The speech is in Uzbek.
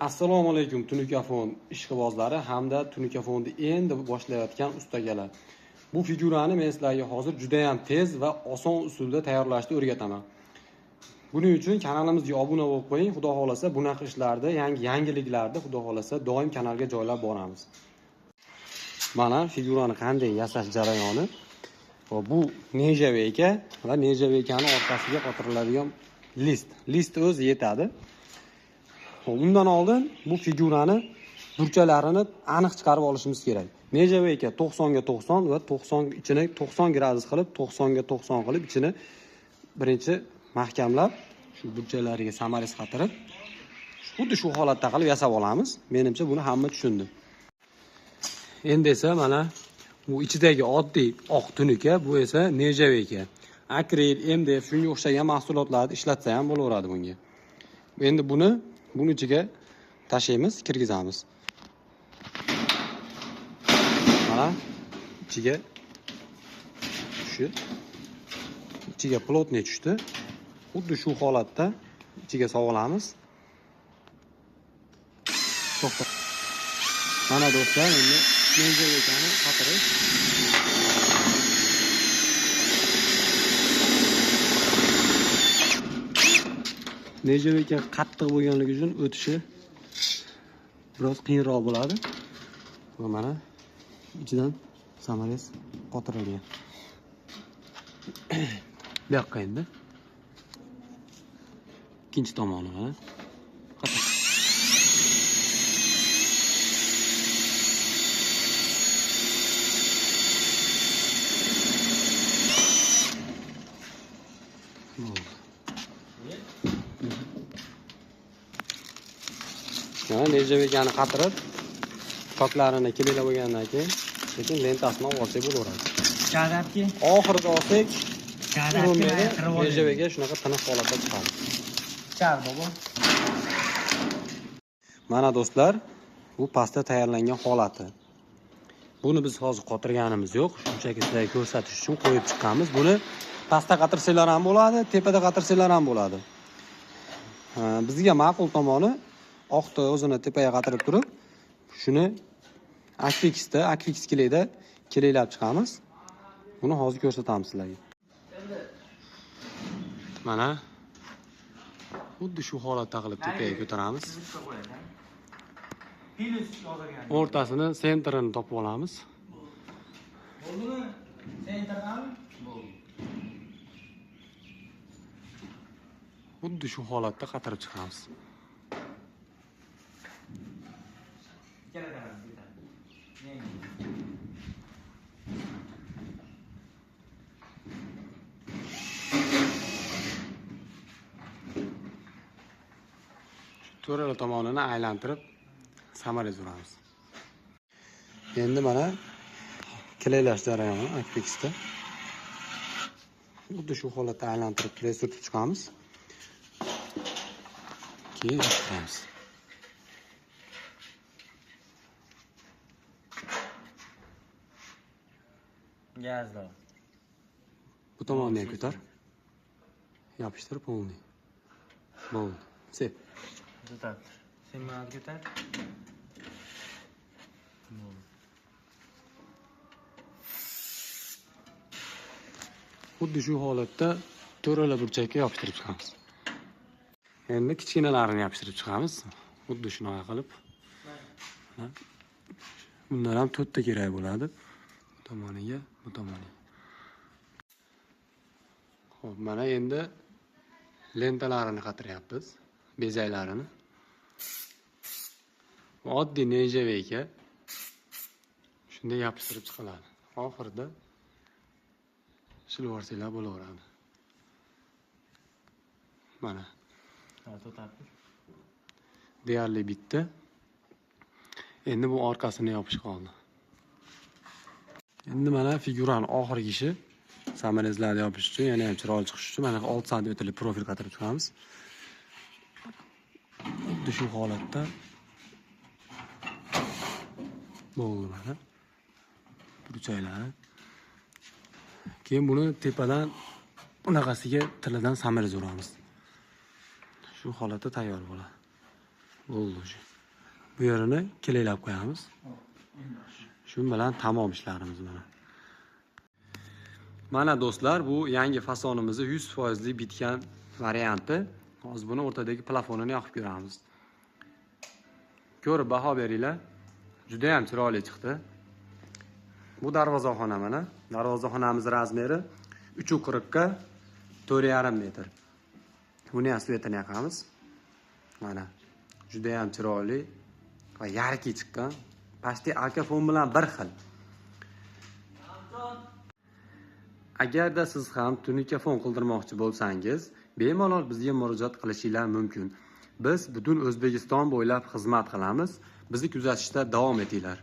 Assalomu alaykum Tunukafon ishqibozlari hamda Tunukafonni endi boshlayotgan ustagalar. Bu figurani men sizlarga hozir juda ham tez va oson usulda tayyorlashni o'rgataman. Buning uchun kanalimizga obuna bo'lib qo'ying. Xudo xolasa bunaqa ishlarda, yangi yangiliklarni Xudo xolasa doim kanalga joylab boramiz. Mana figurani qanday yasash jarayoni. Bu nejaveyka va nejaveykani orqasiga qotiriladigan list. List o'zi yetadi. Undan oldin bu figurani burchalarini aniq chiqarib olishimiz kerak. Nejaveyka 90 ga 90 va 90 ichini 90 gradus qilib, 90 ga 90 qilib ichini birinchi mahkamlab, shu burchalariga samariz qatirib, xuddi shu holatda qilib yasab olamiz. Menimcha buni hamma tushundi. Endi esa mana bu ichidagi oddiy oq tunuka, bu esa nejaveyka. Akril, MDF shunga o'xshagan mahsulotlarni ishlatsa ham bo'laveradi bunga. Endi buni buni ichiga tashlaymiz, kirgizamiz. Mana ichiga tushdi. Ichiga plotniy tushdi. Xuddi shu holatda ichiga solamiz. To'xta. Mana do'stlar, endi nejaveykani qatirish. Nejaveyka qattiq bo'lganligi uchun o'tishi biroz qiyinroq bo'ladi. Va mana ichidan samarez qotirilgan. Bu yoqqa endi ikkinchi tomoni mana. Mana nejaveykani qatirib, toklarini kelaylab bo'lgandan keyin sekin lentasini olsak bo'laveradi. Chadabki oxirida olsak, nejaveyka shunaqa tiniq holatda chiqadi. Char bobo. Mana do'stlar, bu pasta tayyorlangan holati. Buni biz hozir qotirganimiz yo'q, shunchaki sizlarga ko'rsatish uchun qo'yib chiqqanmiz. Buni pastda qatirsanglar ham bo'ladi, tepada qatirsanglar ham bo'ladi. Bizga ma'qul tomoni oqni o'zini tepaga qatirib turib, shuni akfiksda, akfiks keleyda keleylab chiqamiz. Buni hozir ko'rsatamiz sizlarga. Mana xuddi shu holatda qilib tepaga ko'taramiz. O'rtasini, sentrini topib olamiz. Bo'ldimi? Sentrdan bo'ldi. Xuddi shu holatda qatirib chiqamiz. To'rala tomonini aylantirib samarez uramiz. Endi mana kilaylash jarayoni akfiksda. Xuddi shu holatda aylantirib kilay surtib chiqamiz. Keyin yopishtiramiz. Gazlo. Bu tomonni ham ko'tar. Yopishtir polni. Bo'ldi. Sep. To'xtab. Sen mana ko'tar. Xuddi shu holatda to'rala burchakka yopishtirib chiqamiz. Endi kichkinalarini yopishtirib chiqamiz. Xuddi shunaqa qilib. Bundan ham 4 ta kerak bo'ladi. Bu tomoniga, bu tomoniga. Xo'p, mana endi lentalarini qatiryapmiz, bezaklarini. Oddiy nejaveyka shunday yopishtirib chiqiladi. Oxirida shilvorsanglar bo'laveradi. Mana. Deyarli bitdi. Endi bu orqasini yopish qoldi. Endi mana figurani oxirgi ishi samarezlarni yopish uchun, yana ham chiroyli chiqish uchun mana 6 santimetrlik profil qatirib chiqamiz. Xuddi shu holatda bo'ldi mana burchaklari. Keyin buni tepadan bunaqasiga tilidan samarez uramiz. Shu holatda tayyor bo'ladi. Bo'ldi o'sha. Bu yerini kleylab qo'yamiz. Shu bilan tamom ishlarimiz mana. Mana do'stlar, bu yangi fasonimizni 100% li bitgan varianti. Hozir buni o'rtadagi plafonini yoqib ko'ramiz. Ko'rib baho beringlar. Juda ham chiroyli chiqdi. Bu darvozaxona mana. Darvozaxonamiz razmeri 3.40 ga 4.5 metr. Buni ham svetini yoqamiz. Mana juda ham chiroyli va yarki chiqqan. Pastki arka fon bilan bir xil. Agarda siz ham tunuka fon qildirmoqchi bo'lsangiz, bemalol bizga murojaat qilishinglar mumkin. Biz butun O'zbekiston bo'ylab xizmat qilamiz. Bizni kuzatishda davom etinglar.